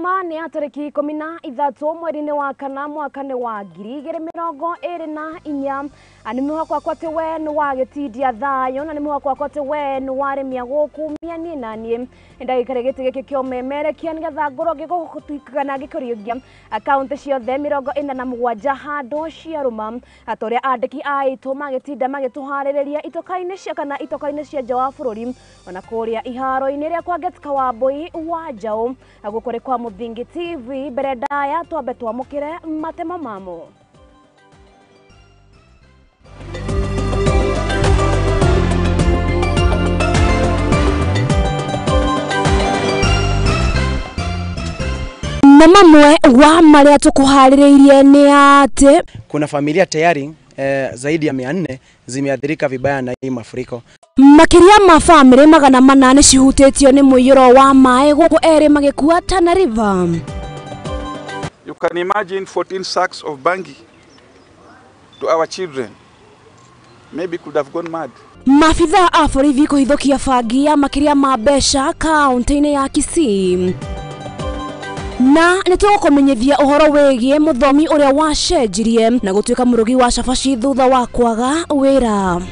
Juma nĩ ya tarĩki 13 mweri-inĩ wa kana mwaka-inĩ wa 2024. Nĩ mwĩhoko wakwa atĩ we nĩ wagĩtindia thayũ na nĩ mwĩhoko wakwa atĩ we nĩ warĩmia gũkumia niĩ na niĩ ndagĩkare gĩtĩ gĩkĩ kĩa ũmemerekia nĩgetha ngorwo ngĩgũtuĩkana ngĩkũriũngia akaunti ciothe 47 handũ ciarũma ta ũrĩa andĩki aitũ magĩtinda magĩtũharĩrĩria itoka-inĩ cia kana itoka-inĩ cia nja wa bũrũri ona kũrĩa iharo-inĩ rĩa kwa Getka Wambui wa Njaũ gũkũ nĩ kwa Mũthingi TV. Mbere ndaya twambe twamũkĩre matemo mamo. Na mamwe wa marĩa tũkũharĩrĩirie nĩ atĩ kuna familia tayari zaidi ya 400 zimeathirika vibaya na hii mafuriko. Makĩria ma bamĩrĩ 800 cihutĩtio nĩ mũiyũro wa maĩ gũkũ erĩ magĩkua Tana River. You can imagine 14 sacks of bangi to our children. Maybe could have gone mad. Maabithaa a borithi kũhithũkia bangi ya makĩria ma mbeca kaunti-inĩ ya Kisii. Na nĩ tũgũkũmenyithia ũhoro wĩgiĩ mũthomi ũrĩa wacenjirie na gũtuĩka mũrugi wa cabaci thutha wa kwaga wĩra.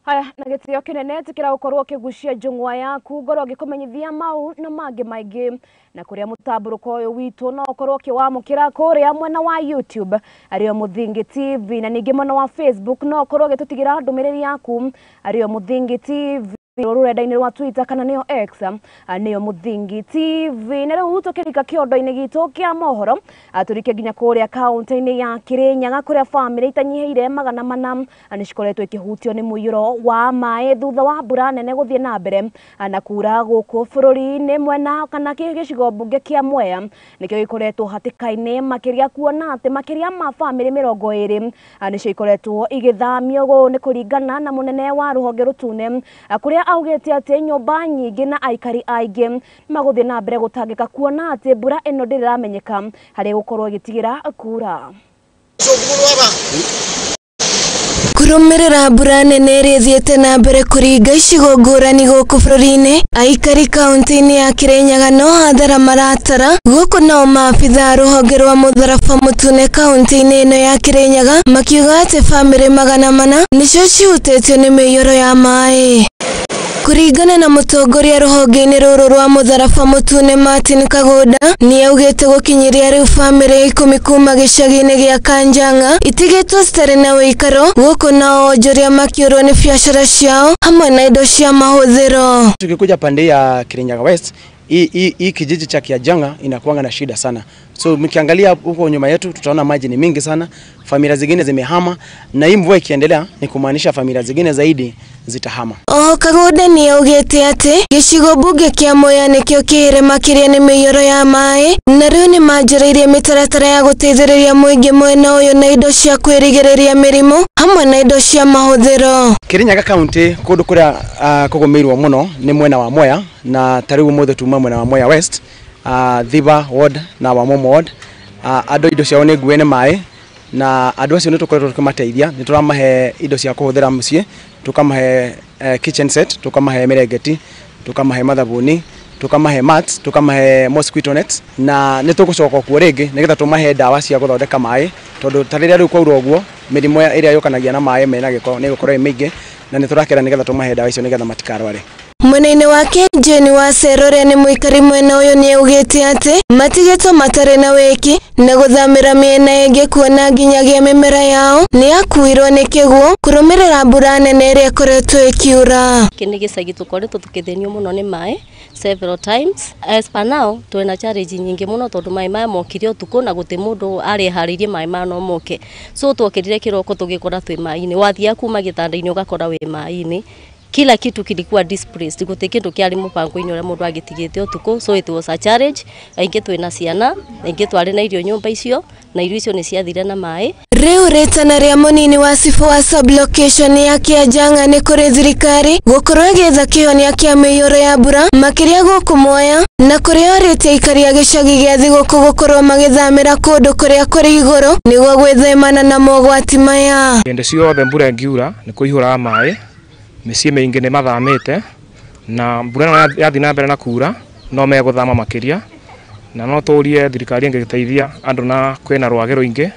Haya, na gĩtĩo kĩnene tĩkĩra gũkorwo ũkĩgucia njũng'wa yaku ngorwo ngĩkũmenyithia mau na mangĩ maingĩ na kũrĩa mũtambũrũko ũyũ witũ no ũkorwo ũkĩwamũkĩra kũrĩa mwena wa YouTube arĩo Mũthingi TV na ningĩ mwena wa Facebook no ũkorwo ũgĩtũtigĩra ndũmĩrĩri yaku arĩo Mũthingi TV rũrenda-inĩ rwa Twitter kana nĩyo X nĩyo Mũthingi TV. Na rĩu tũkĩrika kĩondo-inĩ gitũ kĩa mohoro tũrike nginya kũrĩa kaunti-inĩ ya Kirinyaga kũrĩa bamĩrĩ itanyihĩire 400 nĩ cikoretwo ikĩhutio nĩ mũiyũro wa maĩ thutha wa mbura nene gũthiĩ na mbere na kura gũkũ bũrũri-inĩ mwena kana gĩcigo mbunge kĩa Mwea nĩkĩo gĩkoretwo hatĩka-inĩ makĩria kuona atĩ makĩria ma bamĩrĩ 20 nĩcio ikoretwo igĩthamio gũkũ nĩ kũringana na mũnene wa rũhonge rũtune kũrĩa augĩte atĩ nyũmba nyingĩ na aikari aingĩ magũthiĩ na mbere gũtangĩka kuona atĩ mbura ĩno ndĩrĩ ĩramenyeka harĩa gũkorwo ĩgĩtigĩra kura. Kũrũmĩrĩra mbura nene ĩrĩa ĩthiĩte na mbere kũringa icigo ngũrani gũkũ bũrũri-inĩ, aikari kaunti-inĩ ya Kirinyaga no hathara maratara gũkũ nao maabithaa rũhonge rwa mũtharaba mũtune kaunti-inĩ ĩno ya Kirinyaga makiuga atĩ bamĩrĩ 400 nĩcio cihutĩtio nĩ mĩiyũro ya maĩ. Kũringana na mũtongoria rũhonge-inĩ rũrũ rwa mũtharaba mũtune Martin Kagũnda nĩ augĩte gũkinyĩria rĩu bamĩrĩ 10 kuma gĩcagi-inĩ gĩa Kanjanga itigĩtwo citarĩ na wĩikaro gũkũ nao onjoria makĩũrwo nĩ biacara ciao hamwe na indo cia mahũthĩro. Tukikuja pande ya Kirinyaga West, hii kijiji cha Kiajanga inakuanga na shida sana. So mkiangalia huko nyuma yetu tutaona maji ni mingi sana, familia zingine zimehama na hii mvua ikiendelea ni kumaanisha familia zingine zaidi zitahama. Oho Kagũnda nĩ augĩte atĩ gĩcigo mbunge kĩa Mwea nĩkĩo kĩhĩre makĩria nĩ mĩiyũro ya maĩ na rĩu nĩ manjĩrĩirie mĩtaratara ya gũteithĩrĩria mũingĩ mwena ũyũ na indo cia kwĩrigĩrĩria mĩrimũ hamwe na indo cia mahũthĩro. Kirinyaga County kũndũ kũrĩa kũgũmĩirwo mũno nĩ mwena wa Mwea na tarĩu ũmũthĩ tuma mwena wa Mwea West, Thiba Ward na Wamomo Ward. Andũ indo ciao nĩ ngue nĩ maĩ na andũ acio nĩ tũkoretwo tũkĩmateithia, nĩ tũramahe indo cia kũhũthĩra mũciĩ, tũkamahe kitchen set, tũkamahe mĩrengeti, tũkamahe mathabuni, tũkamahe mats, tũkamahe mosquito nets na nĩ tũgũcoka kuo rĩngĩ nĩgetha tũmahe ndawa cia gũthondeka maĩ tondũ ta rĩrĩa rĩu kwaura ũguo mĩrimũ ĩrĩa yũkanagia na maĩ mena gĩko nĩ ĩgũkorwo ĩ mĩingĩ na nĩ tũrakera nĩgetha tũmahe ndawa icio nĩgetha matikarware. Mwena-inĩ wake Jane wa Cero ũrĩa nĩ mũikari mwena ũyũ nĩ augĩte atĩ matigĩtwo matarĩ na wĩki na gũthamĩra mĩena ĩngĩ kuona nginyagia mĩmera yao nĩ yakuirwo nĩ kĩguũ kũrũmĩrĩra mbura nene ĩrĩa ĩkoretwo ĩkiura. Gĩkĩ nĩ gĩcagi tũkoretwo tũkĩthĩnio mũno nĩ maĩ several times. As per now twĩna challenge nyingĩ mũno tondũ maĩ maya mokire ũtukũ na gũtĩ mũndũ areharĩirie maĩ maya no moke. So twokĩrire kĩroko tũgĩkora twĩ maĩ-inĩ, wathiaga kuma gĩtanda-inĩ ũgakora wĩ maĩ-inĩ. Kila kitu kilikuwa displaced, gũtirĩ kĩndũ kĩarĩ mũbango-inĩ ũrĩa mũndũ agĩtigĩte ũtukũ, so it was a challenge. Aingĩ twĩna ciana, aingĩ twarĩ na irio nyũmba icio na irio icio nĩ ciathire na maĩ. Rĩu rĩtana rĩa mũnini wa cibũ wa sub-location ya Kiajanga nĩ kũrĩ thirikari gũkorwo ĩgĩetha kĩhonia kĩa mĩiyũro ya mbura makĩria gũkũ Mwea na kũrĩa orĩtie aikari a gĩcagi gĩa Thigũkũ gũkorwo magĩthamĩra kũndũ kũrĩa kũrĩ igũrũ nĩguo gwĩthemana na mogwati maya. Hĩndĩ ciothe mbura ĩngiura nĩ kũihũraga maĩ Mĩciĩ mĩingĩ nĩ mathamĩte na mbura ĩno yathiĩ na mbere na kura no megũthama makĩria, na no tũrie thirikari ĩngĩteithia andũ na kwĩna rwagĩ rũingĩ,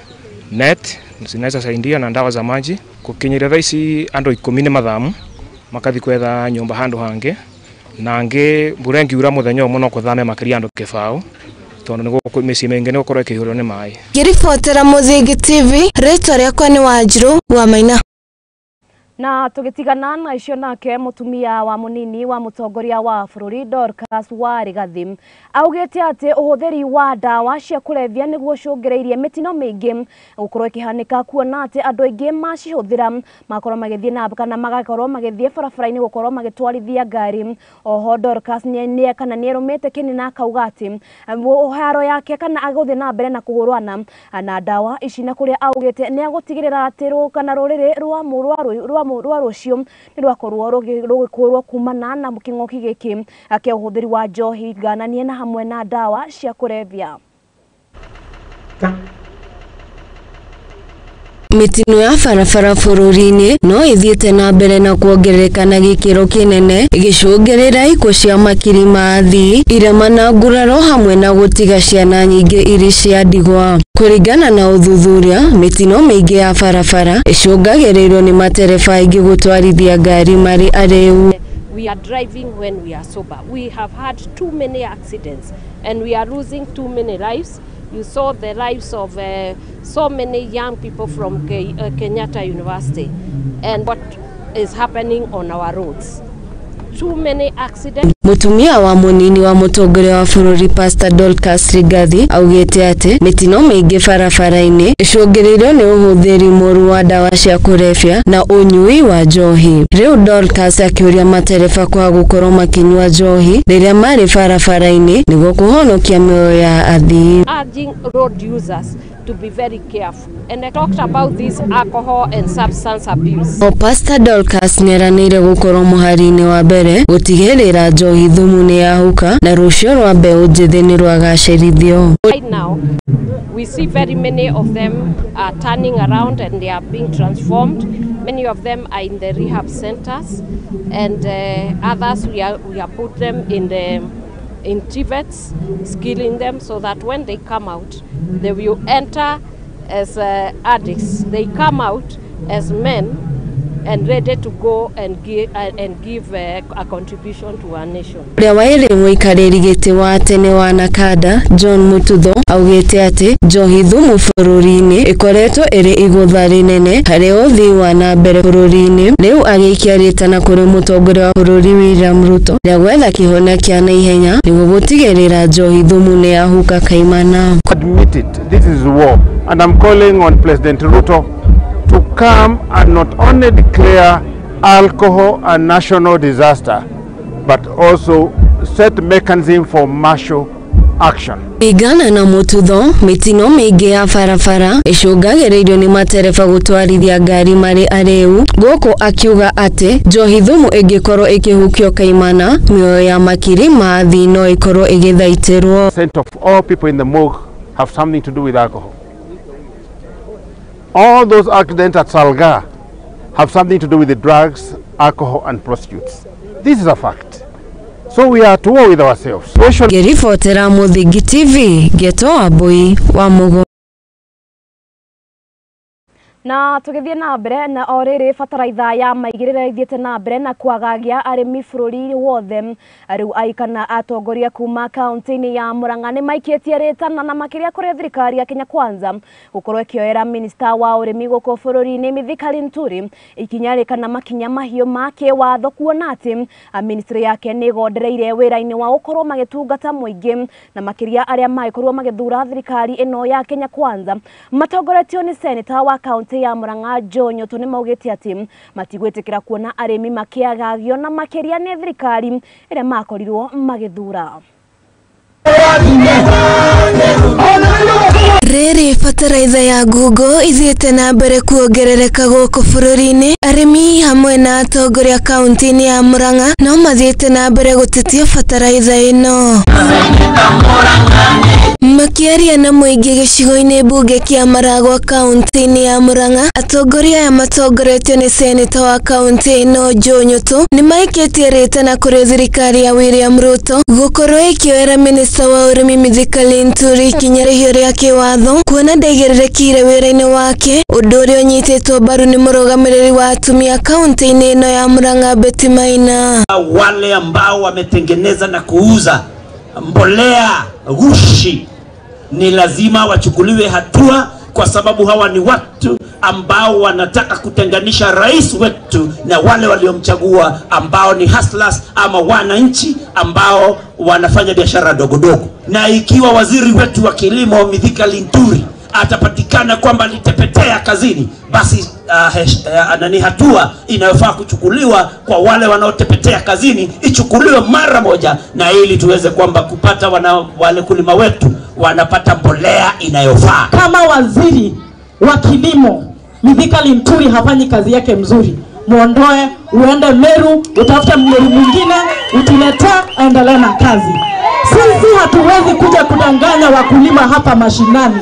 net zinaweza saidia na ndawa za maji. Gũkinyĩria thaa ici andũ 10 nĩ mathamu makathi kwetha nyũmba handũ hangĩ, na angĩ mbura ĩngiura mũthenya ũmwe no kũthame makĩria andũ kĩbaũ, tondũ nĩ mĩciĩ mĩingĩ nĩ gũkorwo ĩkĩihũrwo nĩ maĩ. Ngĩribotera Mũthingi TV, rĩtwa rĩakwa nĩ Wanjirũ wa Maina. Na tugitigana na icio nake mutumia wa munini wa mutongoria wa bũrũri Dorcas Warigathi augĩte atĩ ũhũthĩri wa ndawa cia kũrebia nĩguo ũcũngĩrĩirie mĩtino mĩingĩ gũkorwo ĩkĩhanĩka, kuona atĩ andũ aingĩ macihũthĩra makorwo magĩthiĩ na kana magakorwo magĩthiĩ barabara-inĩ gũkorwo magĩtwarithia ngari. Oho Dorcas nĩ kana nĩerũmĩte kĩni na akauga atĩ haro yake kana agũthiĩ na mbere na kũhũrana na ndawa ici, na kũrĩa augĩte nĩ agũtigĩrĩra atĩ kana rũrĩrĩ rwa rũciũ nĩ rwakorwo rũgĩkũrwo kumana na kĩng'ũki gĩkĩ kĩa ũhũthĩri wa njohi ngananie na hamwe na ndawa cia kũrebia. Mĩtino ya barabara bũrũri-inĩ no ĩthiĩte na mbere na kuongerereka na gĩkĩro kĩnene, ĩgĩcũngĩrĩra ikuũ cia makiri ma athii, irema na nguraro hamwe na gũtiga ciana nyingĩ irĩ cia ndigwa. Kũringana na ũthuthuria, mĩtino mĩingĩ ya barabara ĩcũngagĩrĩrio nĩ matereba aingĩ gũtwarithia ngari marĩ arĩu. We are driving when we are sober. We have had too many accidents and we are losing too many lives. You saw the lives of so many young people from Kenyatta University and what is happening on our roads. Too many accidents. Mutumia wa munini wa mutongoria wa bũrũri Pastor Dorcas Rigathi augĩte atĩ mĩtino mĩingĩ barabara-inĩ ĩcũngĩrĩirio nĩ ũhũthĩri mũru wa ndawa cia kũrebia na ũnyui wa njohi. Rĩu Dorcas akĩũria matereba kwaga gũkorwo makĩnyua njohi rĩrĩa marĩ barabara-inĩ nĩguo kũhonokia mĩoyo ya athii. Urging road users to be very careful. And I talked about this alcohol and substance abuse. O Pastor Dorcas nĩeranĩire gũkorwo mũhari-inĩ wa mbere gũtigĩrĩra njohi thumu nĩ yahuka na rũciũ rwa mbeũ njĩthĩ nĩ rwagacĩrithio. Right now, we see very many of them are turning around and they are being transformed. Many of them are in the rehab centers, and others we are put them in the in TVETs, skilling them so that when they come out, they will enter as addicts. They come out as men and ready to go and give a contribution to our nation. Ũrĩa waĩrĩ mũikarĩri gĩtĩ wa tene wa Nakada John Mututho augĩte atĩ njohi thumu bũrũri-inĩ ĩkoretwo ĩrĩ igũtha rĩnene harĩ ũthii wa na mbere bũrũri-inĩ. Rĩu agĩikia rĩtana kũrĩ mũtongoria wa bũrũri William Ruto rĩa gwetha kĩhonia kĩa naihenya nĩguo gũtigĩrĩra njohi thumu nĩ yahuka kaimana. Admit it, this is war, and I'm calling on President Ruto to come and not only declare alcohol a national disaster, but also set mechanism for martial action. Kũringana na Mututho, mĩtino mĩingĩ ya barabara ĩcũngagĩrĩrio nĩ matereba gũtwarithia ngari marĩ arĩu, gũkũ akiuga atĩ njohi thumu ĩngĩkorwo ĩkĩhukio kaimana, mĩoyo ya makiri ma athii no ĩkorwo ĩgĩthaitĩrwo. Percent of all people in the morgue have something to do with alcohol. All those accidents at Salga have something to do with the drugs, alcohol and prostitutes. This is a fact. So we are at war with ourselves. Ngĩribotera Mũthingi TV, Geto Wambui wa Mũgo. Na tugithie na mbere na o rĩrĩ bataraitha ya maigĩrĩra ithiĩte na mbere na kwagagia arĩmi bũrũri wothe. Rĩu aikana atongoria kuma kaunti-inĩ ya Murang'a nĩ maikĩtie rĩtana na makĩria kũrĩ thirikari ya Kenya Kwanza gũkorwo ĩkĩoera minista wa ũrĩmi gũkũ bũrũri-inĩ Mithika Linturi ikinya rĩ kana makinya mahiũ ma kĩwatho kuona atĩ ministry yake nĩ ĩgondereire wĩra-inĩ wa gũkorwo magĩtungata mũingĩ na makĩria arĩa magĩkorwo magĩthura thirikari ĩno ya Kenya Kwanza matongoretio nĩ seneta wa kaunti ya Murang'a Joe Nyoto nĩ maugĩte atĩ matigwĩtĩkĩra kuona arĩmi makĩagagio na makĩria nĩ thirikari ĩrĩa makorirwo magĩthura. Rĩrĩ bataraitha ya Google ithiĩte na mbere kuongerereka gũkũ bũrũri-inĩ, arĩmi hamwe na atongoria kaunti-inĩ ya Murang'a no mathiĩte na mbere gũtetia bataraitha ĩno. Makiaria na mũingĩ gĩcigo-inĩ mbunge kĩa Maragwa kaunti-inĩ ya Murang'a, atongoria aya matongoretio nĩ seneta wa kaunti ĩno Joe Nyutu nĩ maikĩtie rĩtana kũrĩ thirikari ya William Ruto gũkorwo ĩkĩoera minista wa ũrĩmi Mithika Linturi ikinya rĩhiũ rĩa kĩwatho kuona ndaigĩrĩrĩkire wĩra-inĩ wake, ũndũ ũrĩa ũnyitĩtwo mbaru nĩ mũrũgamĩrĩri wa atumia kaunti-inĩ ĩno ya Murang'a Betty Maina. Wale ambao wametengeneza na kuuza mbolea ghushi ni lazima wachukuliwe hatua, kwa sababu hawa ni watu ambao wanataka kutenganisha rais wetu na wale waliomchagua ambao ni hustlers ama wananchi ambao wanafanya biashara dogo dogo. Na ikiwa waziri wetu wa kilimo Mithika Linturi atapatikana kwamba alitepetea kazini, basi hatua inayofaa kuchukuliwa kwa wale wanaotepetea kazini ichukuliwe mara moja, na ili tuweze kwamba kupata wale kulima wetu wanapata mbolea inayofaa. Kama waziri wa kilimo Mithika Linturi hafanyi kazi yake mzuri, muondoe, uende Meru, utafute Mmeru mwingine, utuletee, aendelee na kazi. Sisi hatuwezi kuja kudanganya wakulima hapa mashinani.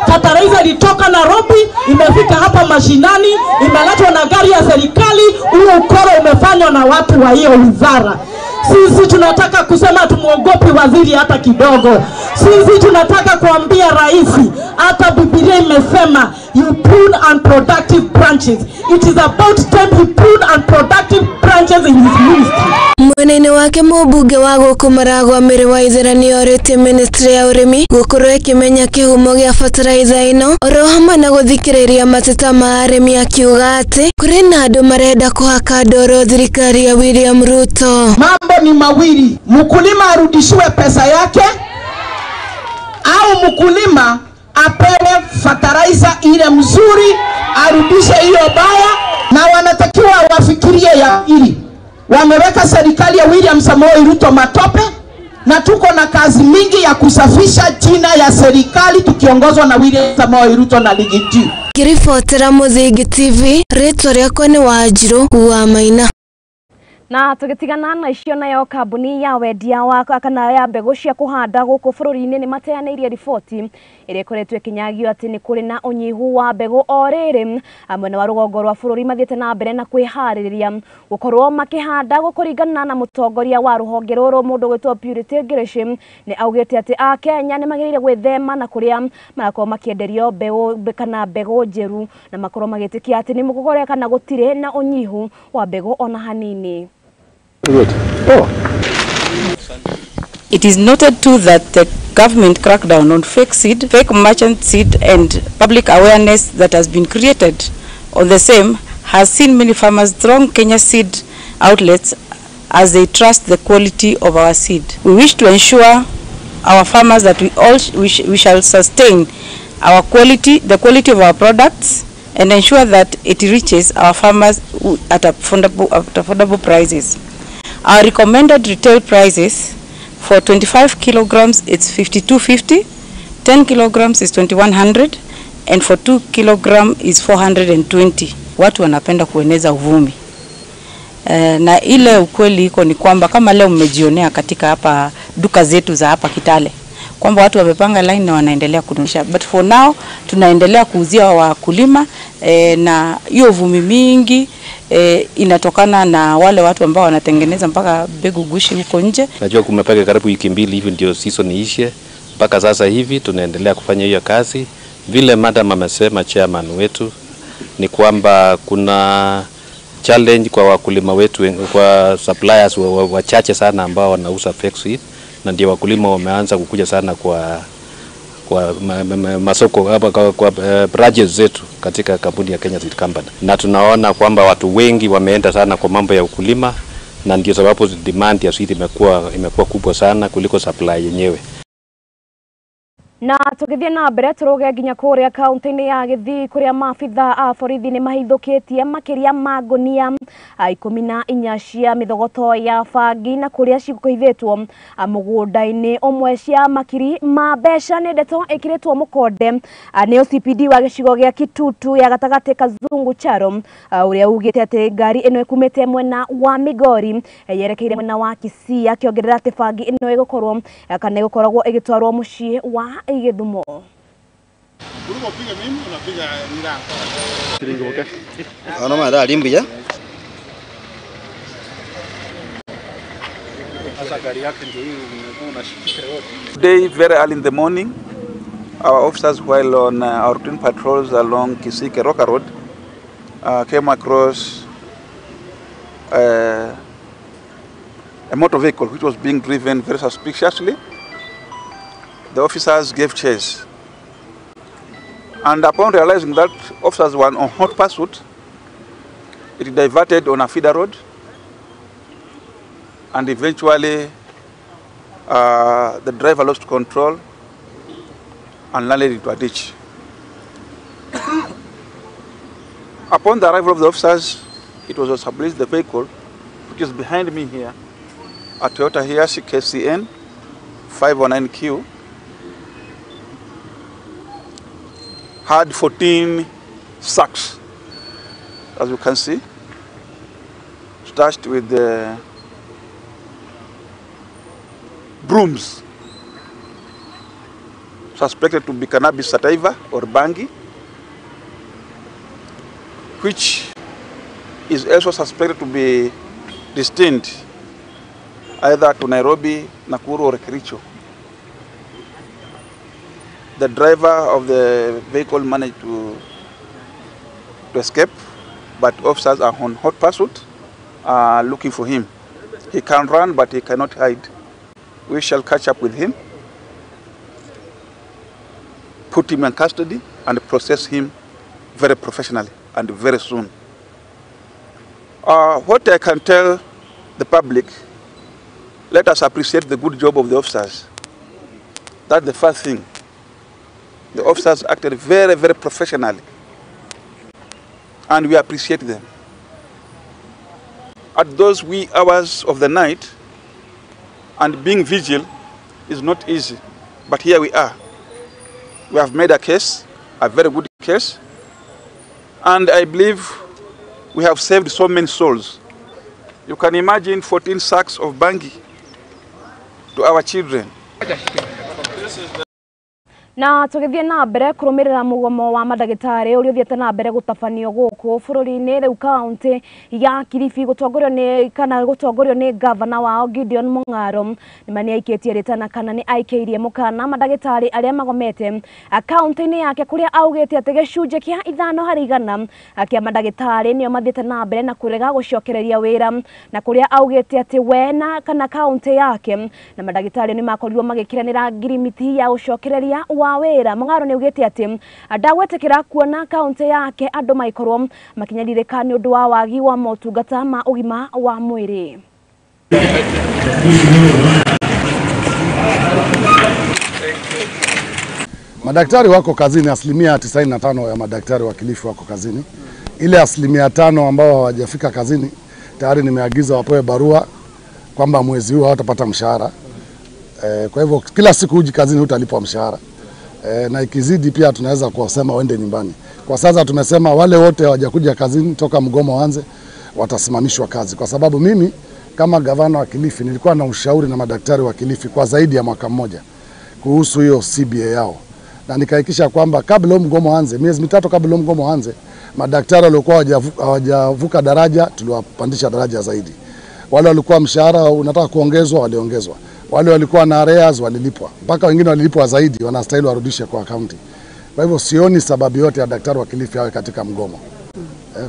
Fertilizer ilitoka Nairobi, imefika hapa mashinani, imeletwa na gari ya serikali. Huo ukoro umefanywa na watu wa hiyo wizara. Sisi tunataka kusema tumuogopi waziri hata kidogo. Sisi tunataka kuambia rais, hata Biblia imesema you prune unproductive branches. It is about time you prune unproductive branches in his ministry. Mwena-inĩ wake mũmbunge wa gũkũ Maragwa Mary Waithera nĩorĩtie ministry ya ũrĩmi gũkorwo ĩkĩmenya kĩhumo gĩa fertilizer ĩno oro hamwe na gũthikĩrĩria mateta ma arĩmi, akiuga atĩ kũrĩ na andũ marenda kũhaka ndoro thirikari ya William Ruto. Mambo ni mawili, mkulima arudishiwe pesa yake au mkulima apewe fertilizer ile mzuri, arudishe hiyo baya, na wanatakiwa wafikirie ya pili. Wameweka serikali ya William Samoei Ruto matope, na tuko na kazi mingi ya kusafisha jina ya serikali tukiongozwa na William Samoei Ruto na Ligi G. Ngĩribotera Mũthingi TV, rĩtwa rĩakwa nĩ Wanjirũ wa Maina. Na tugitigana na icio nayo kambuni ya wendia wa kana ya mbegu cia kuhanda guku bururi-ini ni mateanĩirie riboti ĩrĩa ĩkoretwo ĩkĩnyagio atĩ nĩ kũrĩ na ũnyihu wa mbegũ o rĩrĩ mwena wa rũgongo rwa bũrũri mathiĩte na mbere na kwĩharĩrĩria gũkorwo makĩhanda gũkũringana na mũtongoria wa rũhonge rũrũ mũndũ gwĩtwo Purity Ngirici nĩ augĩte atĩ Akenya nĩ magĩrĩire gwĩthema na kũrĩa marakorwo makĩenderio mbegũ kana mbegũ njeru na makorwo magĩtĩkia atĩ nĩ mũgũkore kana gũtirĩ na ũnyihu wa mbegũ ona hanini. Good. Oh. It is noted too that the government crackdown on fake seed, fake merchant seed and public awareness that has been created on the same has seen many farmers throng Kenya seed outlets as they trust the quality of our seed. We wish to ensure our farmers that we shall sustain our quality, the quality of our products, and ensure that it reaches our farmers at affordable prices. Our recommended retail prices for 25 kilograms it's 52.50, 10 kilograms is 2100, and for 2 kilogram is 420. Watu wanapenda kueneza uvumi. Na ile ukweli iko ni kwamba kama leo mmejionea katika hapa duka zetu za hapa Kitale kwamba watu wamepanga line na wanaendelea kununua. But for now tunaendelea kuuzia wakulima, na hiyo uvumi mingi inatokana na wale watu ambao wanatengeneza mpaka mbegu gushi huko nje. Najua kumepaka karibu wiki mbili hivi ndio season iishe. Mpaka sasa hivi tunaendelea kufanya hiyo kazi. Vile madam amesema chairman wetu ni kwamba kuna challenge kwa wakulima wetu, kwa suppliers wachache sana ambao wanauza fake seed, na ndio wakulima wameanza kukuja sana kwa masoko hapa kwa branches zetu katika kampuni ya Kenya Seed Company. Na tunaona kwamba watu wengi wameenda sana kwa mambo ya ukulima, na ndio sababu demand ya seed imekuwa kubwa sana kuliko supply yenyewe. Na tugithie na mbere turuge nginya kuria kaunti-ini ya Githii kuria maabitha a borithi ni mahithukitie makiria ma ngunia 14 cia mithogoto ya bangi na kuria cikuhithitwo mugunda-ini umwe cia makiri ma mbeca. Ni ndeto ikiritwo mukonde ni OCPD wa gicigo gia Kitutu ya gatagati Kazungu Charo uria ugite ati ngari ino ikumite mwena wa Migori yerekeire mwena wa Kisii, akiongerera ati bangi ino igukorwo kana igukoragwo igitwarwo mucii wa Githumo. Today, very early in the morning, our officers, while on our routine patrols along Kisii Keroka Road, came across a motor vehicle which was being driven very suspiciously. The officers gave chase, and upon realizing that officers were on hot pursuit, it diverted on a feeder road, and eventually the driver lost control and landed into a ditch. Upon the arrival of the officers, it was established the vehicle, which is behind me here, a Toyota Hiace KCN 519Q, had 14 sacks, as you can see, stashed with the brooms, suspected to be cannabis sativa or bangi, which is also suspected to be destined either to Nairobi, Nakuru or Kericho. The driver of the vehicle managed to escape, but officers are on hot pursuit, looking for him. He can run, but he cannot hide. We shall catch up with him, put him in custody, and process him very professionally and very soon. What I can tell the public, let us appreciate the good job of the officers. That's the first thing. The officers acted very, very professionally, and we appreciate them. At those wee hours of the night, and being vigil is not easy, but here we are. We have made a case, a very good case, and I believe we have saved so many souls. You can imagine 14 sacks of bangi to our children. Na tugithie na mbere kurumirira mugomo wa mandagitari uria uthiete na mbere gutabanio guku bururi-ini riu kaunti ya Kilifi gutongorio ni kana gutongorio ni gavana wao Gideon Mung'aro nima ni aikitie ritana kana ni aikeirie mukana mandagitari aria magomete kaunti-ini yake kuria augite ati gicunji kia 5 harĩ 100 kia mandagitari nio mathiete na mbere na kurega gucokereria wira na kuria augite ati we na kana kaunti yake na mandagitari ni makorirwo magikiranira ngirimiti ya gucokereria wa wira. Mung'aro ni augite ati ndagwetikira kuona kaunti yake andu maikorwo makinyaririka ni undu wa wagi wa motungata ma ugima wa mwiri. Madaktari wako kazini, 95% ya madaktari wa Kilifi wako kazini. Ile 5% ambao hawajafika kazini tayari nimeagiza wapewe barua kwamba mwezi huu hawatapata mshahara. Kwa hivyo kila siku huji kazini hutalipwa mshahara. Na ikizidi pia tunaweza kuwasema waende nyumbani. Kwa sasa tumesema wale wote hawajakuja kazini toka mgomo uanze watasimamishwa kazi. Kwa sababu mimi kama gavana wa Kilifi nilikuwa na ushauri na madaktari wa Kilifi kwa zaidi ya mwaka mmoja kuhusu hiyo CBA yao. Na nikahakikisha kwamba kabla mgomo uanze, miezi mitatu kabla mgomo uanze, madaktari waliokuwa hawajavuka daraja tuliwapandisha daraja zaidi. Wale walikuwa mshahara unataka kuongezwa waliongezwa. Wale walikuwa na arrears walilipwa. Mpaka wengine walilipwa zaidi, wanastahili warudishe kwa kaunti. Kwa hivyo sioni sababu yote ya daktari wa Kilifi awe katika mgomo.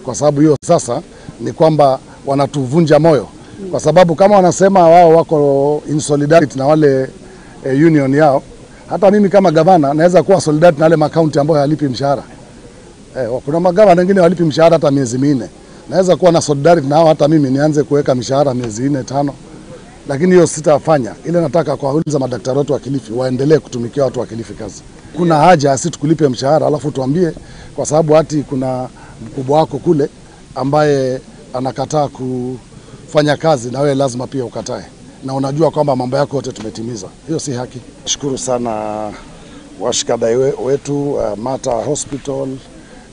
Kwa sababu hiyo sasa ni kwamba wanatuvunja moyo. Kwa sababu kama wanasema wao wako in solidarity na wale union yao, hata mimi kama gavana naweza kuwa solidarity na wale makaunti ambayo hayalipi mshahara. Kuna magavana wengine walipi mshahara hata miezi 4. Naweza kuwa na solidarity na hao, hata mimi nianze kuweka mshahara miezi 4 5. Lakini hiyo sitafanya. Ile nataka kuwauliza madaktari wetu wa Kilifi waendelee kutumikia watu wa Kilifi kazi. Kuna haja sisi tukulipe mshahara alafu tuambie kwa sababu hati kuna mkubwa wako kule ambaye anakataa kufanya kazi na wewe lazima pia ukatae. Na unajua kwamba mambo yako yote tumetimiza. Hiyo si haki. Shukuru sana washikadau wetu Mata Hospital,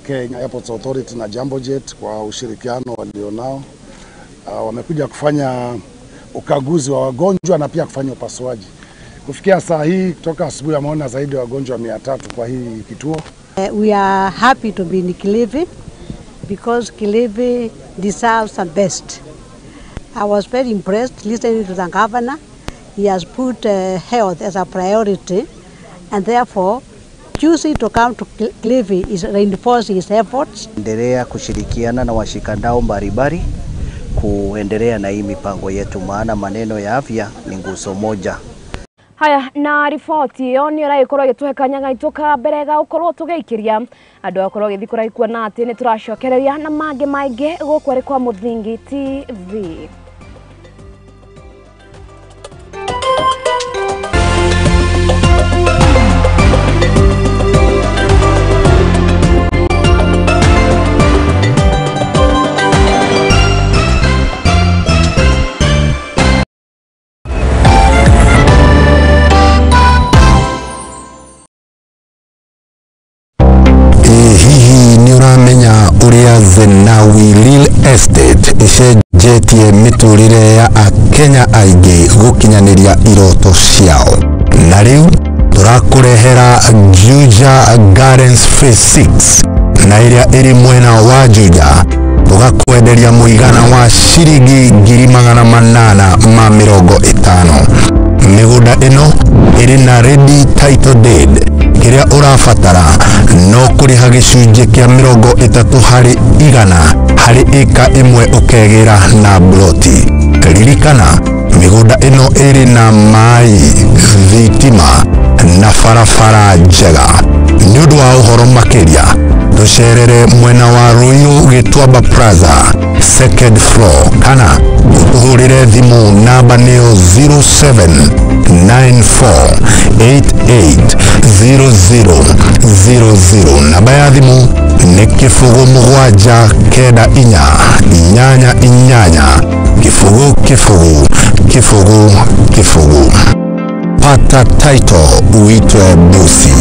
Kenya Airports Authority na Jambojet kwa ushirikiano walionao. Wamekuja kufanya ukaguzi wa wagonjwa na pia kufanya upasuaji. Kufikia saa hii kutoka asubuhi ameona zaidi ya wagonjwa 300 kwa hii kituo. We are happy to be in Kilifi because Kilifi deserves the best. I was very impressed listening to the governor. He has put health as a priority, and therefore choosing to come to Kilifi is reinforcing his efforts. Endelea kushirikiana na washikadau mbalimbali kuendelea na hii mipango yetu, maana maneno ya afya ni nguzo moja. Haya, na riboti ĩyo nĩ ĩragĩkorwo ĩgĩtũhe kanya gaitũ ka mbere ga gũkorwo tũgĩikĩria andũ a gũkorwo gĩthiĩ kũraihu kuona atĩ nĩ tũracokereria na mangĩ maingĩ gũkũ arĩ kwa Mũthingi TV. Zenawi Real Estate icenjetie miturire ya Akenya aingĩ gũkinyanĩria iroto ciao. Na rĩu tũrakũrehera Juja Gardens Phase 6 na ĩrĩa ĩrĩ mwena wa Juja, tũgakwenderia mũigana wa ciringi 850,000. Mĩgũnda ĩno ĩrĩ na ready title deed. Kĩrĩa ũrabatara no kũrĩha gĩcunjĩ kĩa 30% harĩ ĩka ĩmwe ũkegĩra na bloti. Ririkana mĩgũnda ĩno ĩrĩ na maĩ, thitima na barabara njega. Nĩ ũndũ wa ũhoro makĩria tũcerere mwena wa Ruiru Gĩtuamba Plaza second floor, kana ũtũhũrĩre thimũ namba nĩyo 0794880000. Namba ya thimũ nĩ 0 7 9 8 8 0 0 0 0. Pata title uitwe bosi.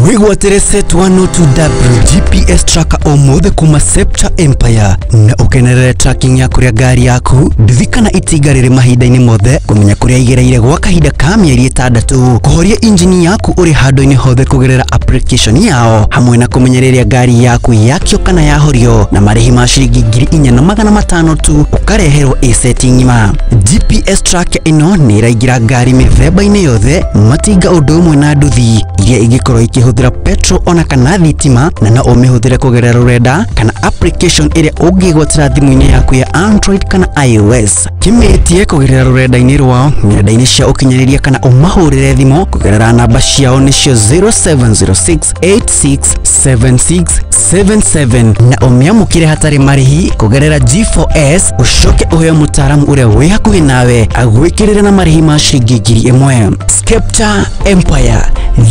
Wigwatire set 102W GPS tracker omothe kuma Scepter Empire na ukenerere tracking ya kuria ngari yaku nduthi kana itinga rĩrĩ mahinda-inĩ mothe, kũmenya kũrĩa igereire gwa kahinda ka mĩeri 6, kũhoria injini yaku ũrĩ handũ-inĩ hothe kũgerera application yao, hamwe na kũmenya rĩrĩa ngari yaku yakio kana yahorio, na marĩhi ma ciringi 4,500 tu ũkareherwo ĩ-seti ng'ima. GPS tracker ĩno nĩ ĩraingĩra ngari mĩthemba-inĩ yothe, matinga ũndũ ũmwe na nduthi iria ingĩkorwo ikĩhũthĩra petrol ona kana thitima, na no ũmĩhũthĩre kũgerera rũrenda kana application ĩrĩa ũngĩgwatĩra thimũ-inĩ yaku ya Android kana iOS. Kĩmĩtie kũgerera rũrenda-inĩ rwao, nenda-inĩ cia ũkinyanĩria, kana ũmahũrĩre thimũ kũgerera namba ciao nĩcio 0706867677 na ũmĩamũkĩre hatarĩ marĩhi kũgerera G4S, ũcoke ũheo mũtaaramu ũrĩa wĩ hakuhĩ nawe agwĩkĩrĩre na marĩhi ma ciringi 1,000. Scepter Empire,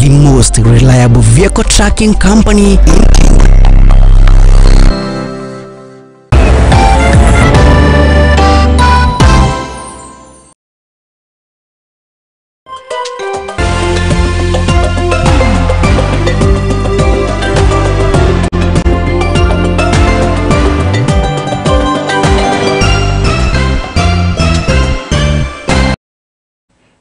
the most reliable vehicle tracking company in Kenya.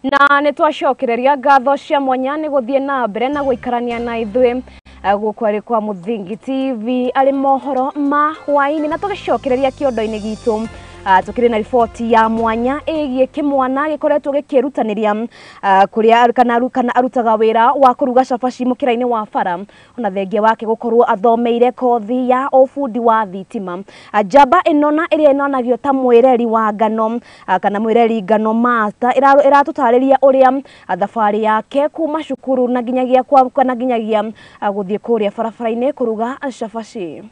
Na nĩ twacokereria ngatho cia mwanya nĩ gũthiĩ na mbere na gũikarania na ithuĩ gũkũ arĩ kwa Mũthingi TV arĩ mohoro ma hwaĩ-inĩ, na tũgĩcokereria kĩondo-inĩ gitũ Tukĩrĩ na riboti ya mwanya ĩgiĩ kĩmwana gĩkoretwo gĩkĩrutanĩria kũrĩa kana arutaga wĩra wa kũruga cabaci mũkĩra-inĩ wa bara, ona thengia wake gũkorwo athomeire kothi ya ũbundi wa thitima. Njamba ĩno na ĩrĩa ĩnonagio ta mwĩreri wa ngano kana mwĩreri ngano master ĩratũtarĩria ũrĩa thabarĩ yake kuma cukuru na nginyagia kwa kana nginyagia gũthiĩ kũrĩa barabara-inĩ kũruga cabaci.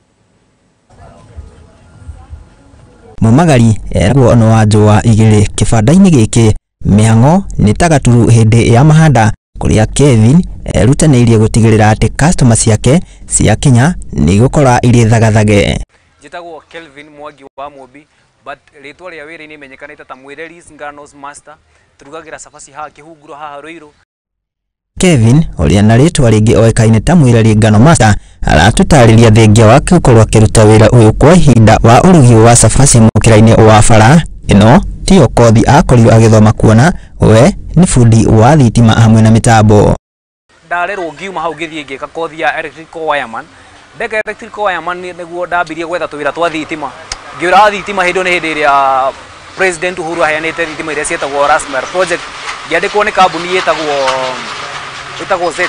Mumagari eragwo no wa njũa igĩrĩ kĩbanda-inĩ gĩkĩ mĩhang'o nĩ ta gaturu hĩndĩ ya mahanda kũrĩa Kevin erutanĩirie gũtigĩrĩra atĩ customer ciake ciakinya nĩ igũkora irĩ thagathage. Njĩtagwo Kelvin Mwangi wa Mũmbi, but rĩtwa rĩa wĩra-inĩ imenyekanĩte ta Mwĩreri Nganos Master. Tũrugagĩra cabaci haha Kĩhunguro, haha Ruiru. Kevin ũrĩa na rĩtwa rĩngĩ oĩkaine ta Mwĩreri Ngano Master aratũtarĩria thengia wake gũkorwo akĩruta wĩra ũyũ kwa ihinda wa ũrugi wa cabaci mũkĩra-inĩ wa bara. Ĩno tiyo kothi akorirwo agĩthoma kuona we nĩ bundi wa thitima hamwe na mĩtambo. Ndarerwo ngiuma hau ngĩthiĩ ngĩka kothi ya electrical wireman. Ndeka electrical wireman nĩguo ndambirie gwetha tũwĩra twa thitima. Ngĩũra thitima hĩndĩ ĩyo nĩ hĩndĩ ĩrĩa President Uhuru aheanĩte thitima iria ciĩtagwo Last Mile Project. Ngĩandĩkwo nĩ kambuni ĩtagwo Z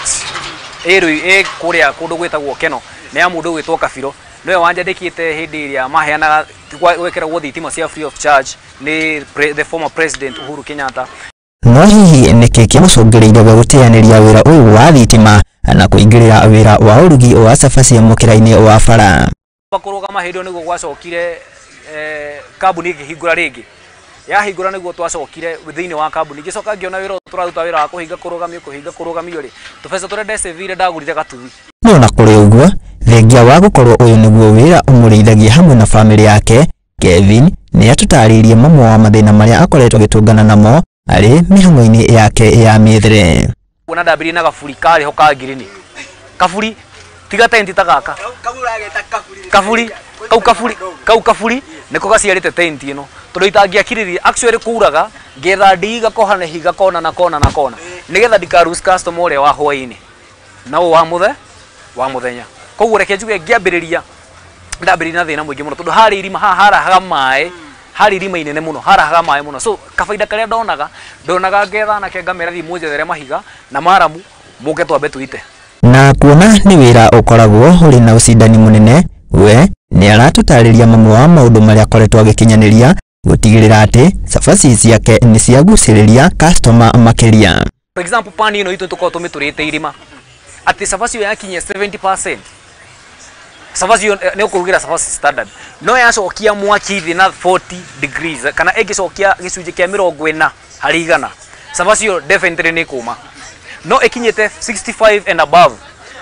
ĩ kũrĩa kũndũ gwĩtagwo Keno, nĩ ya mũndũ ũgwĩtwo Kabiro, nĩwe wanjandĩkĩte hĩndĩ ĩrĩa maheanaga gwĩkĩragwo thitima cia free of charge nĩ the former President Uhuru Kenyatta. No hihi nĩkĩ kĩamũcũngĩrĩirie we gũteanĩria wĩra ũyũ wa thitima na kũingĩrĩra wĩra wa ũrugi wa cabaci mũkĩra-inĩ wa bara? Kũrũgama hĩndĩ ĩyo nĩguo gwacokire kambuni ĩkĩhingũra rĩngĩ. Yahingũra nĩguo twacokire thĩinĩ wa kambuni. Ngĩcoka ngĩona wĩra ũyũ tũraruta wĩra wa kũhinga kũrũgamio rĩ, tũbeca tũrĩa ndecĩvire ndagũrire gatuthi. No na kũrĩ ũguo, thengia wa gũkorwo ũyũ nĩguo wĩra ũmũrĩithagia hamwe na bamĩrĩ yake, Kevin nĩ atũtarĩirie mamwe wa mathĩna marĩa akoretwo agĩtũngana namo arĩ mĩhang'o-inĩ yake ya mĩethere. Kuona ndambirie na gaburi karĩ ho ka ngirini. Kaburi tiga tenti ta gaka. Kaburi kau kaburi nĩko gaciarĩte tenti ĩno tondũ itangĩakirĩria actually kuraga ngetha ndigi gakoha na higa kona na kona na kona nĩgetha ndikaruse customer ũrĩa wa hwaĩ-inĩ na ũyũ wa mũthenya. Koguo reke njuge ngĩambĩrĩria ndambĩrĩria na thĩna mũingĩ mũno tondũ harĩ irima haha harahaga maĩ, harĩ irima inene mũno harahaga maĩ mũno. So kabaida karĩa ndonaga ngetha anake ngamera thiĩ mũnjethere mahiga na maramu mũke twambe tũite. Na kuona nĩ wĩra ũkoragwo ũrĩ na ũcindani mũnene, we nĩ aratũtarĩria mamwe wa maũndũ marĩa akoretwo agĩkinyanĩria gũtigĩrĩra atĩ cabaci ciake nĩ ciagucĩrĩria customer makĩria. For example, pani ĩno itũ tũkoragwo tũmĩtũrĩte irima atĩ cabaci ĩyo yakinyia 70%, cabaci ĩyo nĩ ũkũrugĩra cabaci standard, no yacokia mwaki thĩ na 40 degrees kana ĩngĩcokia gĩcunjĩ kĩa 40 harĩ igana, cabaci ĩyo definitely nĩ ĩkũma. No ĩkinyĩte 65 and above,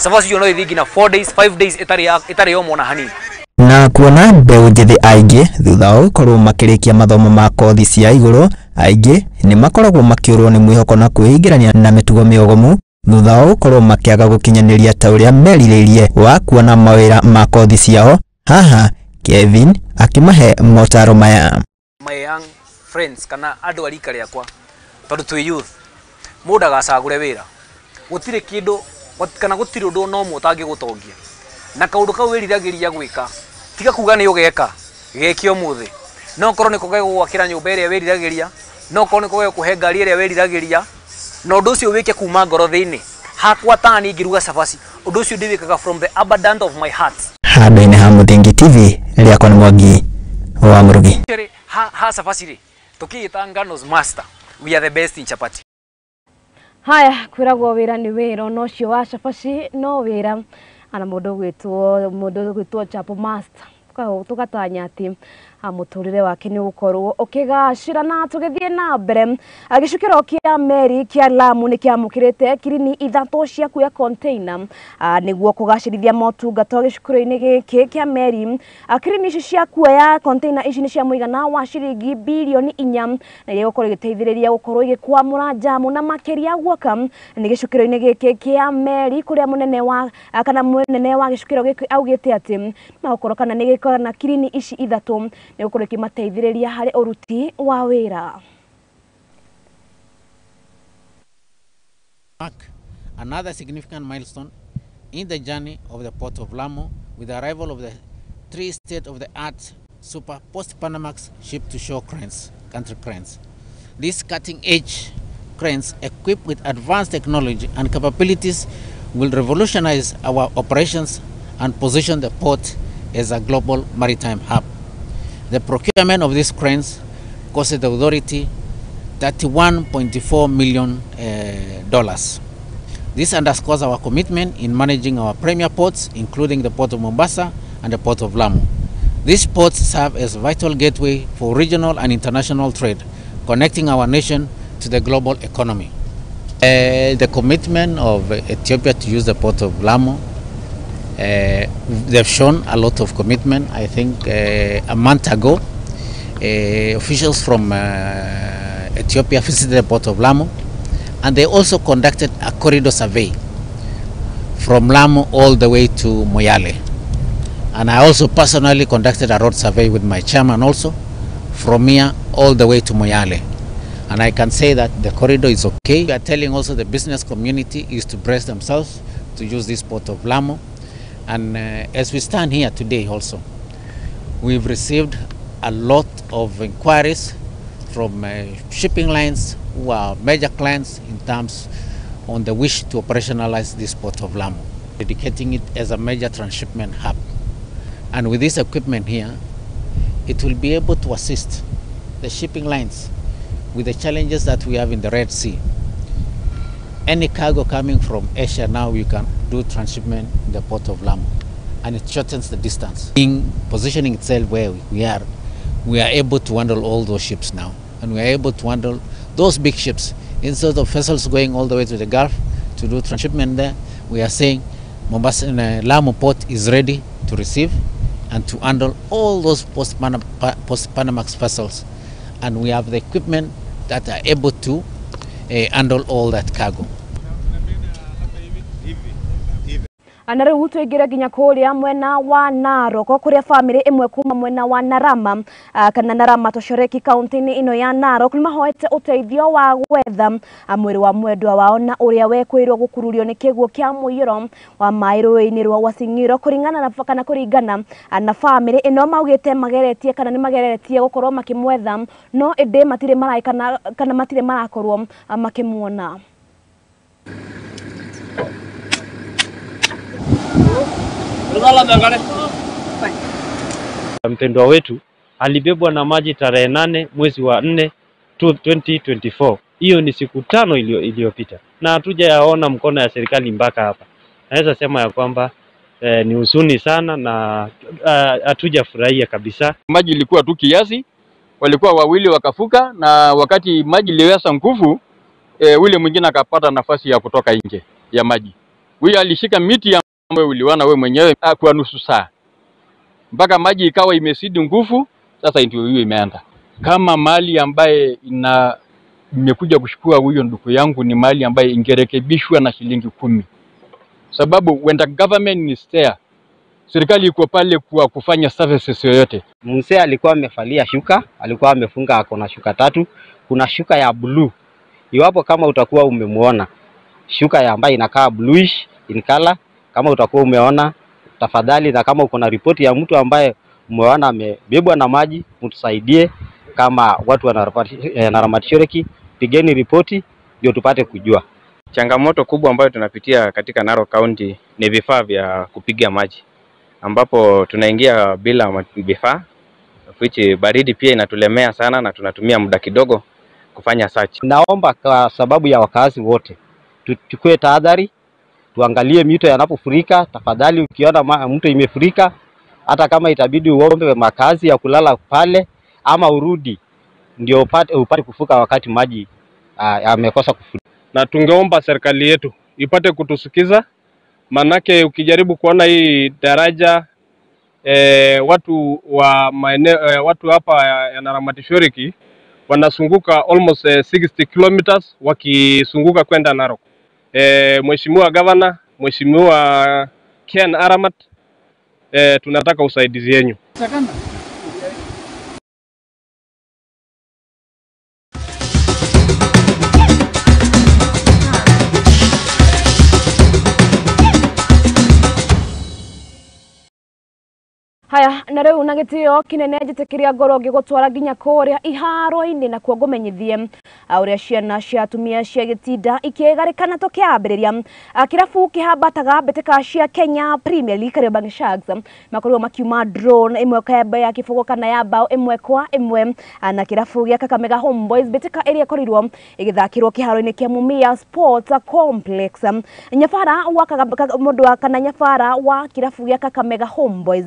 cabaci ĩyo no ĩthiĩ nginya 4 days 5 days ĩtarĩ yoma ona hanini. Na kuona mbeũ njĩthĩ aingĩ thutha wa gũkorwo makĩrĩkia mathomo ma kothi cia igũrũ, aingĩ nĩ makoragwo makĩũrwo nĩ mwĩhoko na kwĩingĩrania na mĩtugo mĩogomu thutha wa gũkorwo makĩaga gũkinyanĩria ta ũrĩa merirĩirie wa kuona mawĩra ma kothi ciao. Haha Kevin akĩmahe motaro maya. My young friends kana andũ a rika rĩakwa, tondũ twĩ youth, mũndũ agacagũre wĩra gũtirĩ kĩndũ kana gũtirĩ ũndũ ona ũmwe ũtangĩgũtongia, na kaũndũ kau wĩriragĩria gwĩka tiga kuga nĩ ũgeka, geke ũmũthĩ. No korwo nĩko gegũgwakĩra nyũmba ĩrĩa wĩriragĩria, no korwo nĩko gegũkũhe ngari ĩrĩa wĩriragĩria, na ũndũ ũcio wĩke kuma ngoro thĩinĩ. Hakwa tani ngĩruga cabaci, ũndũ ũcio ndĩwĩkaga from the abundance of my heart. Handũ-inĩ ha Mũthingi TV, rĩakwa nĩ Mwangi wa Mũrugi. Ha cabaci rĩ, tũkĩĩta Nganos Master, we are the best in chapati. Haya, kwĩragwo wĩra nĩ wĩra, ona ũcio wa cabaci no wĩra. Ana mũndũ ũgwĩtwo Chapo Master tũgatanya atĩ mũtũrĩre wake nĩ ũgũkorwo ũkĩgacĩra. Na tũgĩthiĩ na mbere, gĩcukĩro kĩa meri kĩa Lamu nĩ kĩamũkĩrĩte kirini 3 cia kuoya container nĩguo kũgacĩrithia motungata gĩcukĩro-inĩ gĩkĩ kĩa meri. Kirini ici cia kuoya container ici nĩ cia mũigana wa ciringi birioni 4 na iria igũkorwo igĩteithĩrĩria gũkorwo igĩkwamũra njamu na makĩria guoka nĩ gĩcukĩro-inĩ gĩkĩ kĩa meri kũrĩa mũnene wa gĩcukĩro gĩkĩ augĩte atĩ magũkorwo kana nĩ gĩkorwo na kirini ici 3 nĩ gũkorwo ikĩmateithĩrĩria harĩ ũruti wa wĩra. Another significant milestone in the journey of the Port of Lamu with the arrival of the 3 state-of-the-art Super Post-Panamax ship-to-shore cranes, country cranes. These cutting-edge cranes, equipped with advanced technology and capabilities, will revolutionize our operations and position the port as a global maritime hub. The procurement of these cranes costed the authority $31.4 million. This underscores our commitment in managing our premier ports, including the Port of Mombasa and the Port of Lamu. These ports serve as vital gateway for regional and international trade, connecting our nation to the global economy. The commitment of Ethiopia to use the Port of Lamu, they've shown a lot of commitment. I think a month ago, officials from Ethiopia visited the Port of Lamu, and they also conducted a corridor survey from Lamu all the way to Moyale. And I also personally conducted a road survey with my chairman also, from here all the way to Moyale. And I can say that the corridor is okay. We are telling also the business community is to brace themselves to use this Port of Lamu. And as we stand here today also, we've received a lot of inquiries from shipping lines who are major clients in terms on the wish to operationalize this Port of Lamu, dedicating it as a major transshipment hub. And with this equipment here, it will be able to assist the shipping lines with the challenges that we have in the Red Sea. Any cargo coming from Asia now, you can do transshipment in the Port of Lamu, and it shortens the distance. In positioning itself where we are able to handle all those ships now, and we are able to handle those big ships. Instead of vessels going all the way to the Gulf to do transshipment there, we are saying Mombasa and Lamu Port is ready to receive and to handle all those post-Panamax vessels, and we have the equipment that are able to handle all that cargo. Na riu twingire nginya kuria mwena wa Narok kuria family imwe kuma mwena wa Narama kana Narama Toshoreki kaunti-ini ino ya Narok nimahoete uteithio wa gwetha mwiri wa mwendwa wao na uria wekwirwo gukururio ni kiguo kia muiyuro wa mai rũĩ-inĩ rwa Wasing'iro kuringana na kana kuringana na family ino maugite mageretie kana ni mageretie gukorwo makimwetha no indi matire marai kana matire marakorwo makimuona. Mpendwa wetu alibebwa na maji tarehe 8 mwezi wa 4 2024. Hiyo ni siku 5 iliyopita, na hatujayaona mkono ya serikali mpaka hapa. Naweza sema ya kwamba ni huzuni sana na hatujafurahia kabisa. Maji ilikuwa tu kiasi, walikuwa wawili wakafuka, na wakati maji iliweza nguvu, yule mwingine akapata nafasi ya kutoka nje ya maji. Huyo alishika miti ya uliwana we mwenyewe kwa nusu saa mpaka maji ikawa imesidi nguvu. Sasa ndio hiyo imeenda. Kama mali ambaye ina nimekuja kuchukua huyo ndugu yangu ni mali ambaye ingerekebishwa na shilingi 10, sababu when the government is there, serikali iko pale kwa kufanya services yoyote. Mzee alikuwa amevalia shuka, alikuwa amefunga, ako na shuka 3. Kuna shuka ya blue. Iwapo kama utakuwa umemuona shuka ya ambayo inakaa bluish in color, kama utakuwa umeona tafadhali, na kama uko na ripoti ya mtu ambaye umeona amebebwa na maji, mtusaidie. Kama watu wa Narama Toshoreki, pigeni ripoti ndio tupate kujua. Changamoto kubwa ambayo tunapitia katika Narok County ni vifaa vya kupiga maji, ambapo tunaingia bila vifaa, which baridi pia inatulemea sana na tunatumia muda kidogo kufanya search. Naomba kwa sababu ya wakazi wote tuchukue tahadhari, tuangalie mito yanapofurika. Tafadhali ukiona mto imefurika, hata kama itabidi uombe makazi ya kulala pale ama urudi ndio upate kufuka wakati maji yamekosa kufurika. Na tungeomba serikali yetu ipate kutusikiza, manake ukijaribu kuona hii daraja watu wa maeneo, watu hapa ya Narama Toshoreki wanasunguka almost 60 kilometers wakisunguka kwenda Narok. Mheshimiwa Governor, Mheshimiwa Ken Aramat, tunataka usaidizi yenu. Haya, na rĩu na gĩtĩo kĩnene njĩtĩkĩria ngoro ngĩgũtwara nginya kũrĩa iharo-inĩ na kuo ngũmenyithie ũrĩa ciana cia atumia cia gĩtinda ikĩgarĩkana tũkĩambĩrĩria kĩrabu kĩhambataga mbĩtĩka cia Kenya Premier League Kariobangi Sharks makorirwo makiuma drone ĩmwe kwa ya kĩbũgũ kana ya bao 1-1 na kĩrabu gĩa Kakamega Homeboys mbĩtĩka ĩrĩa ĩkorirwo ĩgĩthakĩrwo kĩharo-inĩ kĩa Mumia Sports Complex. Nyabara wa mũndũ wa kana nyabara wa kĩrabu gĩa Kakamega Homeboys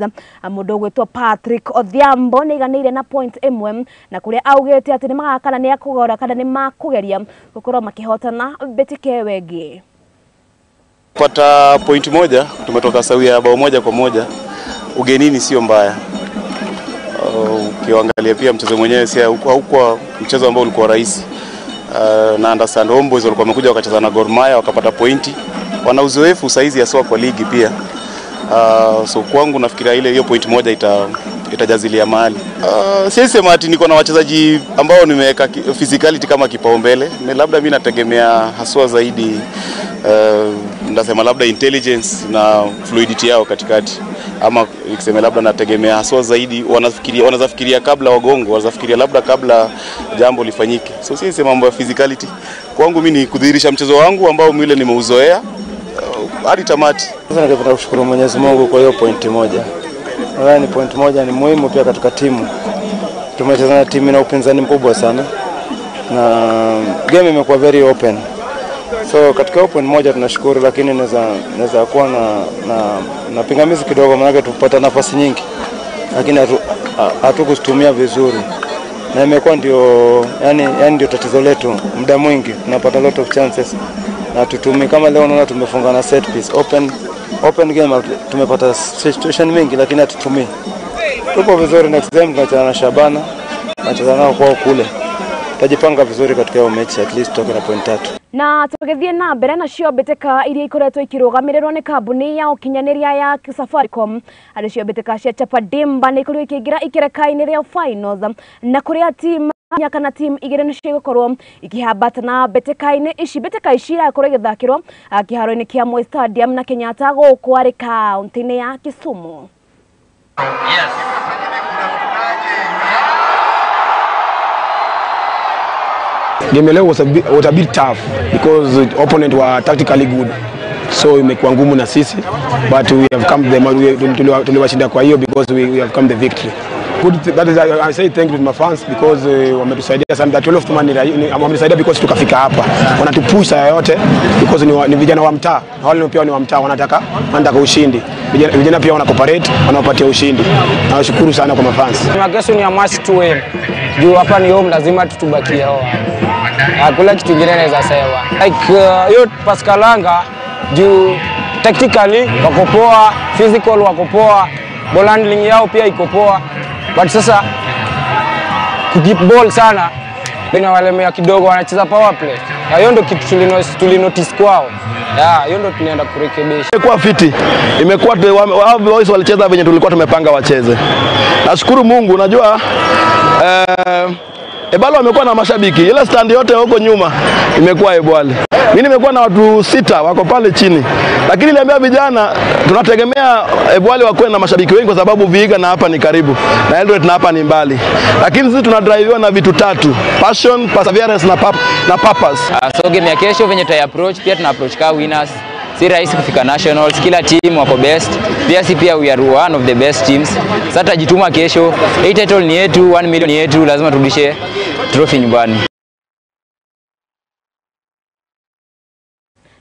mũndũ ũgwĩtwo Patrick Odhiambo nĩaiganĩire na point 1 na kũrĩa augĩte atĩ nĩmagakana nĩ akũgora kana nĩmakũgeria gũkorwo makĩhotana mbĩtĩka ĩyo ĩngĩ. Pata point 1, tumetoka sawia bao 1-1. Ugenini sio mbaya. Ukiangalia pia mchezo mwenyewe si haukuwa mchezo ambao ulikuwa rahisi. Na understand Homeboys walikuwa wamekuja wakacheza na Gor Mahia wakapata pointi. Wana uzoefu saizi ya soka kwa ligi pia. So kwangu nafikiria ile hiyo point 1 itajazilia mahali. Siwezi sema ati niko na wachezaji ambao nimeweka physicality kama kipaumbele. Labda mimi nategemea haswa zaidi ndasema labda intelligence na fluidity yao katikati, ama nikisema labda nategemea haswa zaidi wanafikiria kabla wagongo, wanafikiria labda kabla jambo lifanyike. So siwezi sema mambo ya physicality. Kwangu mimi ni kudhihirisha mchezo wangu ambao mimi nimeuzoea hadi tamati. Sasa ningependa kushukuru Mwenyezi Mungu kwa hiyo point 1. Nadhani point 1 ni muhimu pia katika timu. Tumecheza na timu na upinzani mkubwa sana na game imekuwa very open. So katika open 1 tunashukuru, lakini naweza kuwa na pingamizi kidogo, maana tupata nafasi nyingi lakini hatukuzitumia vizuri. Na imekuwa ndio yani ndio tatizo letu, muda mwingi tunapata lot of chances na tutumii. Kama leo unaona tumefunga na set piece, open game tumepata situation mingi lakini hatutumii. Tupo vizuri, next game tunacheza na Shabana, tunacheza nao kwao kule. Tutajipanga vizuri katika hiyo mechi, at least tutoke na point 3. Na tũgĩthiĩ na mbere nacio mbĩtĩka iria ikoretwo ikĩrũgamĩrĩrwo nĩ kambuni ya ũkinyanĩria ya Safaricom arĩ cio mbĩtĩka cia Chapadimba nĩ ikorirwo ikĩingĩra ikereka-inĩ rĩa finals na kũrĩa team kana team igĩrĩ nĩcio igũkorwo ikĩhambata na mbĩtĩka-inĩ ici. Mbĩtĩka ici irakorwo igĩthakĩrwo kĩharo-inĩ kĩa Moi Stadium na Kenyatta gũkũ arĩ kaunti-inĩ ya Kisumu. Yes. Game leo was a bit tough because the opponent were tactically good, so imekuwa ngumu na sisi, but we have come the tuliwashinda kwa hiyo because we have come the victory. Good, that is, I say thank you to my fans because wametusaidia sana. That 12 man wametusaidia because tukafika hapa, wanatupush yote because ni vijana wa mtaa, wale pia ni wa mtaa, wanataka ushindi. Vijana pia wana cooperate, wanapatia ushindi. Nawashukuru sana kwa mafans. Kesho ni a must to win. Juu hapa ni home, lazima tutubakie hao. Hakuna kitu kingine naweza sema. Like hiyo Pascalanga juu tactically wako poa, physical wako poa, ball handling yao pia iko poa. But sasa kukeep ball sana inawalemea kidogo, wanacheza power play. Hiyo ndio kitu tulinotice kwao. Hiyo ndio tunaenda kurekebisha. Imekuwa fiti. Imekuwa boys walicheza venye tulikuwa tumepanga wacheze. Nashukuru Mungu, unajua Ebalo amekuwa na mashabiki. Ile stand yote huko nyuma imekuwa Ebwale. Mimi nimekuwa na watu 6 wako pale chini. Lakini niliambia vijana tunategemea Ebwale wakuwe na mashabiki wengi kwa sababu Vihiga na hapa ni karibu na Eldoret na hapa ni mbali. Lakini sisi tunadriviwa na vitu 3: passion, perseverance na purpose. So game ya kesho venye tutai approach, pia tuna approach ka winners. Si rahisi kufika nationals, kila team wako best. Pia si pia we are one of the best teams. Sasa tutajituma kesho. Hii title ni yetu, 1 million ni yetu, lazima turudishe trophy nyumbani.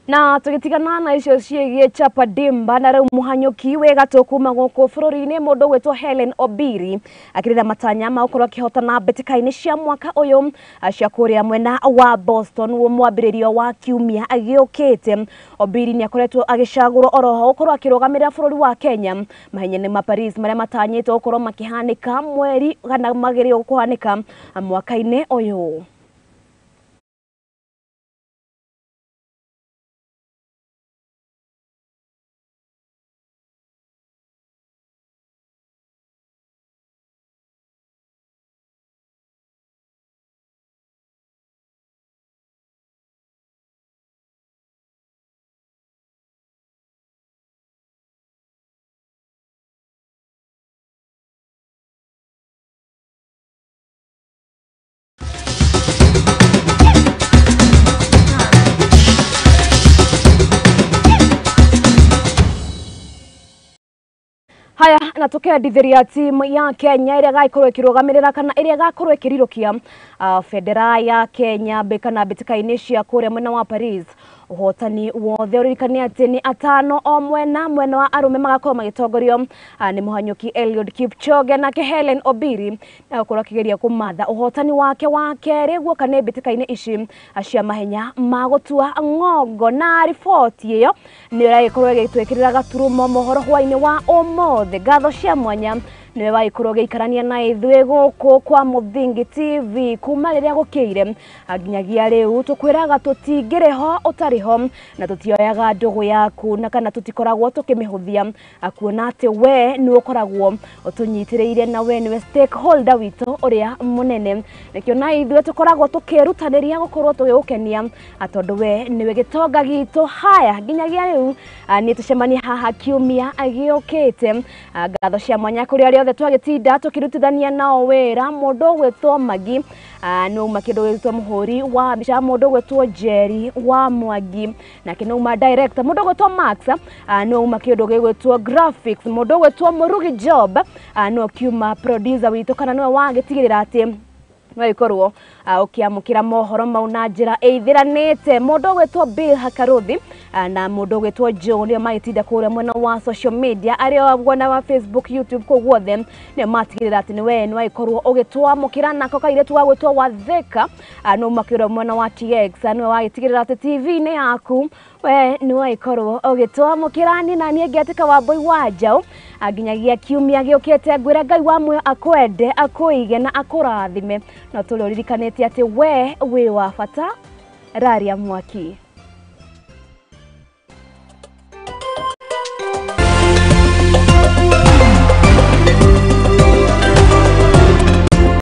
Na tugitigana na icio ciĩgiĩ Chapadimba na rĩu mũhanyũki wĩ gatũ kuma gũkũ bũrũri-inĩ mũndũ ũgwĩtwo Helen Obiri akĩrĩ na matanya ma gũkorwo akĩhotana mbĩtĩka-inĩ cia mwaka ũyũ cia kũrĩa mwena wa Boston mwambĩrĩrio wa kiumia gĩũkĩte. Obiri nĩ akoretwo agĩcagũrwo oroho gũkorwo akĩrũgamĩrĩra bũrũri wa Kenya mahenya-inĩ ma Paris marĩa matanyĩtwo gũkorwo makĩhanĩka mweri kana magĩrĩirwo kũhanĩka mwaka-inĩ ũyũ. na tukendithiria timu ya Kenya ĩrĩa ĩgakorwo ĩkĩrũgamĩrĩra kana ĩrĩa ĩgakorwo ĩkĩrirũkia bendera ya Kenya kana mbĩtĩka-inĩ cia kũrĩa mwena wa Paris. Ũhotani wothe ũririkane atĩ nĩ atano o mwena, mwena wa arũme magakorwo magĩtongorio nĩ mũhanyũki Eliud Kipchoge, nake Helen Obiri agakorwo akĩgeria kũmatha ũhotani wake wa kerĩ guoka nĩ mbĩtĩka-inĩ ici cia mahenya ma gũtua ng'ongo. Na riboti ĩyo nĩ ĩragĩkorwo ĩgĩtwĩkĩrĩra gaturumo mohoro hwaĩ-inĩ wa ũmũthĩ. Ngatho cia mwanya niwe wagĩkorwo ũgĩikarania na ithuĩ gũkũ kwa Mũthingi TV kuma rĩrĩa gũkĩire nginyagia rĩu. Tũkwĩraga tũtingĩrĩ ho ũtarĩ ho, na tũtioyaga ndũgũ yaku na kana tũtikoragwo tũkĩmĩhũthia, kuona atĩ we nĩ ũkoragwo ũtũnyitĩrĩire na we nĩwe stakeholder witũ ũrĩa mũnene. Nĩkĩo na ithuĩ tũkoragwo tũkĩrutanĩria gũkorwo tũgĩgũkenia, tondũ we nĩwe gĩtonga gitũ. Haya, nginyagia rĩu nĩ tũcemanie haha kiumia gĩũkĩte. Ngatho cia mwanya kũrĩ arĩa othe twagĩtinda tũkĩrutithania nao wĩra, mũndũ ũgwĩtwo Magi nĩuma kĩndũ gĩgwĩtwo mũhũri wa mbica, mũndũ ũgwĩtwo Jerry wa Mwangi nake nĩuma director, mũndũ ũgwĩtwo Max nĩuma kĩndũ gĩgwĩtwo graphics, mũndũ ũgwĩtwo Mũrugi Job nĩwe ũkiuma producer witũ kana nĩwe wagĩtigĩrĩra atĩ no ikorwo ũkĩamũkĩra mohoro mau na njĩra ĩithĩranĩte. Mũndũ ũgwĩtwo Bill Hakaruthi na mũndũ ũgwĩtwo Joe nĩo magĩtinda kũrĩa mwena wa social media, arĩa mwena wa Facebook, YouTube, kũu guothe nĩo matigĩrĩra atĩ nĩwe nĩwagĩkorwo ũgĩtwamũkĩra. Nako kairĩtu gagwĩtwo Watheka no makĩrwo mwena wa TX nĩwe wagĩtigĩrĩra atĩ TV-inĩ yaku we nĩwagĩkorwo ũgĩtwamũkĩra. Niĩ na niĩ ngĩatĩka Wambũi wa Njaũ nginyagia kiumia gĩũkĩte, ngwĩra Ngai wa muoyo akwende, akũige na akũrathime, no tũrĩ ũririkanĩte atĩ we wĩ wa bata. Raria mwaki.